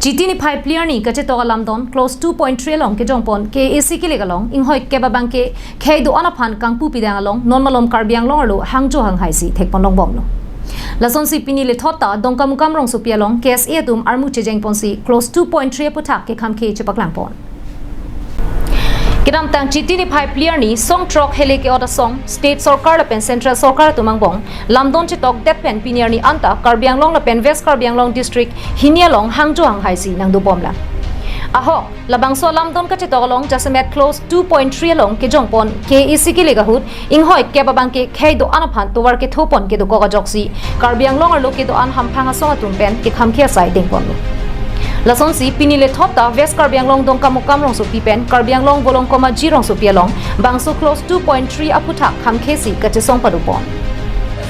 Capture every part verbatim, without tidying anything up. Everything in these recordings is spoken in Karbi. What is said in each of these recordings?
Chiti niphai phli arni kachetok alamdon clause two point three along kejongpon K A A C kilik along inghoi kep abangke khei do-an aphan kangpu pidang along non malom Karbi Anglong arlo hangjo hanghai si thekpon longbomlo. Lasonsi pini lethot ta Dongkamukam rongsopi along K S A atum armu chejengponsi clause two point three aputhak kekhamkhe chepaklangpon. Kedamtang Chiti niphai phli arni song throk hele ke-ot asong State Sorkar lapen Central Sorkar atum angbong lamdon chetokdet pen pini arni anta Karbi Anglong lapen West Karbi Anglong District hini along hangjo hanghai si nangdobomlang. Ahok, labangso lamdon kachetok along jasemet clause two point three along kejongpon K A A C kilik ahut inghoi kep abangke khei do-an aphan tovar kethopon kedokok ajoksi Karbi Anglong arlo kedo-an hamphang asong atum pen kekhamkhe asai dengponlo. Lasonsi pini lethot ta West Karbi Anglong Dongkamukam rongsopi pen Karbi Anglong Volongkom Aji rongsopi along bangso clause two point three aputhak khamkhe si kachesong padopon.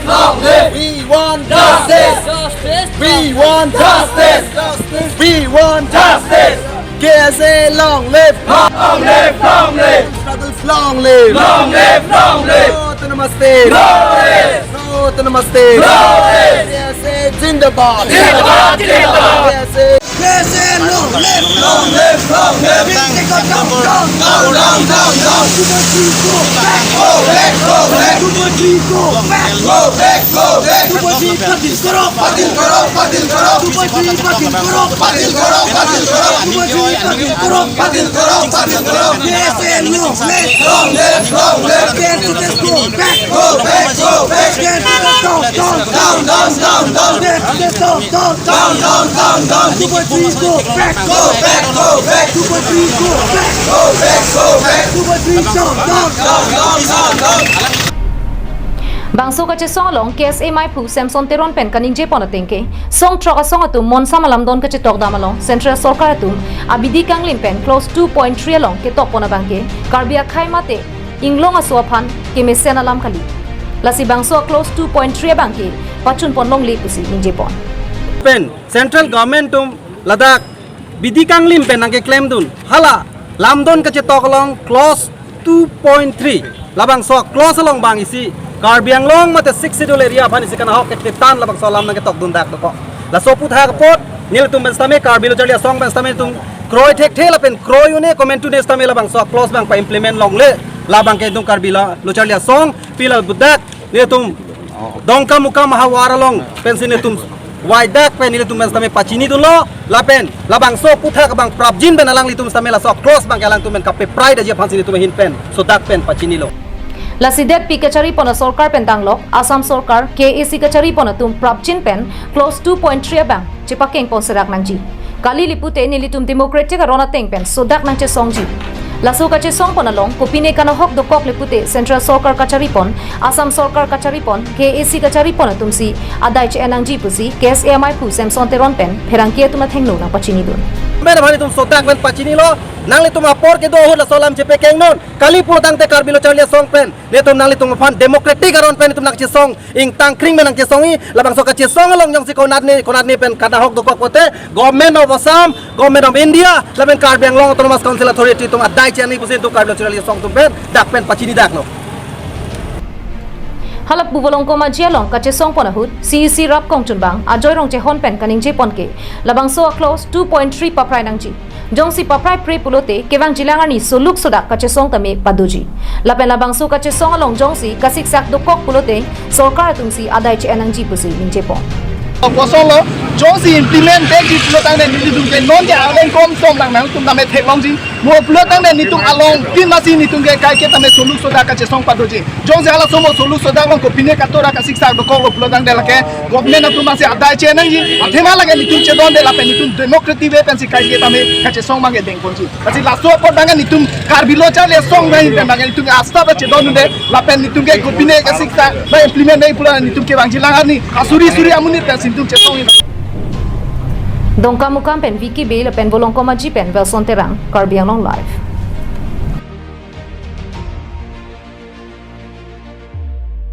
Long live! We want justice! Justice! We want justice! Justice! We want justice! K S A long live! Long live! Long live! Struggles long live! Long live! Long live! No autonomous state! No rest! No autonomous state! No rest! K S A zindabad! Zindabad! Zindabad! K S A K S A long live! Long live! Long live! Down, down, down, down! Down, down, down, down! Two point three go back! Go back! Go back! Two point three go back! Go back! Go back! Two point three patil koro! Patil koro! Patil koro! Two point three patil koro! Patil koro! Patil koro! Two point three patil koro! Patil koro! Patil koro! K S A long live! Long live! Long live! K S A go back! Go back! Go back! K S A down, down, down! Down, down, down, down! K S A down, down, down! Down, down, down, down! Two point three go back! Go back! Go back! Two point three go back! Go back! Go back! Two point three down, down! Down, down, down, down! Bangso kachesong along K S A maiphu Samson Teron pen kaningjepon atengke, song throk asong atum monsam alamdon kachetok dam along Central Sorkar atum abidi kanglim pen clause two point three along ketokpon abangke Karbi akhei mate inglong aso aphan kemesen alam kali. Lasi bangso clause two point three abangke pachunpon longle pusi ningjepon. Pen Central Government atum ladak bidi kanglim pen nangkeklemdun. Hala lamdon kachetok along clause two point three. Labangso clause along bang isi Karbi Anglong mate Sixth Schedule area aphan isi kanahok ketetan labangso alam nangketokdun dak dokok. Laso aputhak apot nelitum pen sitame Karbi Lo Charli Asong pen sitame itum kroi thekthe lapen kroi un-e komantu ne sitame labangso clause bang pa-implement longle. Labangke itum Karbi Lo, Lo Charli Asong pila budak nelitum Dongkamukam havar along pensi nelitum waidak pen nelitum pen sitame pachinidunlo lapen labangso aputhak abang prapjin pen alanglitum sitame laso clause bangke alangtum pen kapeprai daji aphansi nelitum ahin pen sodak pen pachinilo. Lasi detpi kacharipon asorkar pen danglok Assam Sorkar, K A A C kacharipon atum prapjin pen clause two point three abang chepakengpon serak nangji. Kali lipute nelitum democratic aron ateng pen sodak nangchesongji. Laso kachesongpon along kopine kanahok dokok lipute Central Sorkar kacharipon, Assam Sorkar kacharipon, K A A C kacharipon atumsi adai che-en nangji pusi K S A maiphu Samson Teron pen pherangke atum athengno nangpachinidun. Government aphan itum sodak pen pachinilo, nanglitum apor kedo ahut laso alam chepakengnon. Kali pulotangte Karbi Lo Charli Asong pen nelitum nanglitum aphan democratic aron pen itum nangchesong, ingtang kring pen nangchesongji. Labangso kachesong along jongsi konatne konatne pen kanahok dokok pote Government of Assam, Government of India lapen Karbi Anglong Autonomous Council Authority atum adai che-en nangji pusi itum Karbi Lo Charli Asong atum pen dak pen pachini daklo. Hala pu Volongkom Aji along kachesongpon ahut C E C rap kongchunbang Ajoy Rongchehon pen kaningjepon ke labangso clause two point three paprai nangji. Jongsi paprai pre pulote kevangjilang arni soluk sodak kachesong tame padoji. Lapen labangso kachesong along jongsi kasiksak dokok pulote sorkar atumsi adai che-en nangji pusi ningjepon. Kosonlo, jongsi implement dekji pulotangte nelitum ke nonke arleng komtom lang nangtum tame theklongji. Mo pulotangte nelitum along pinmasi nelitum ke kaike tame soluk sodak kachesong padoji. Jongsi halaso mo soluk sodak along kopine katora kasiksak dokoklo pulotangte lake government atum masi adai che-en nangji. Athema lake nelitum chedonde lapen nelitum democratic way pensi kaike tame kachesong bangke dengponji. Lasi laso apot bangke nelitum Karbi Lo Charli Asong bangke bangke nelitum asta ba chedondunde lapen nelitum ke kopine kasiksak ba implement dei pulo nelitum kevangjilang arni asuri suri amonit pensi nelitum chesong. Dongkamukam pen Vicky Bey lapen Volongkom Aji pen Wilson Terang, Karbi Anglong Live.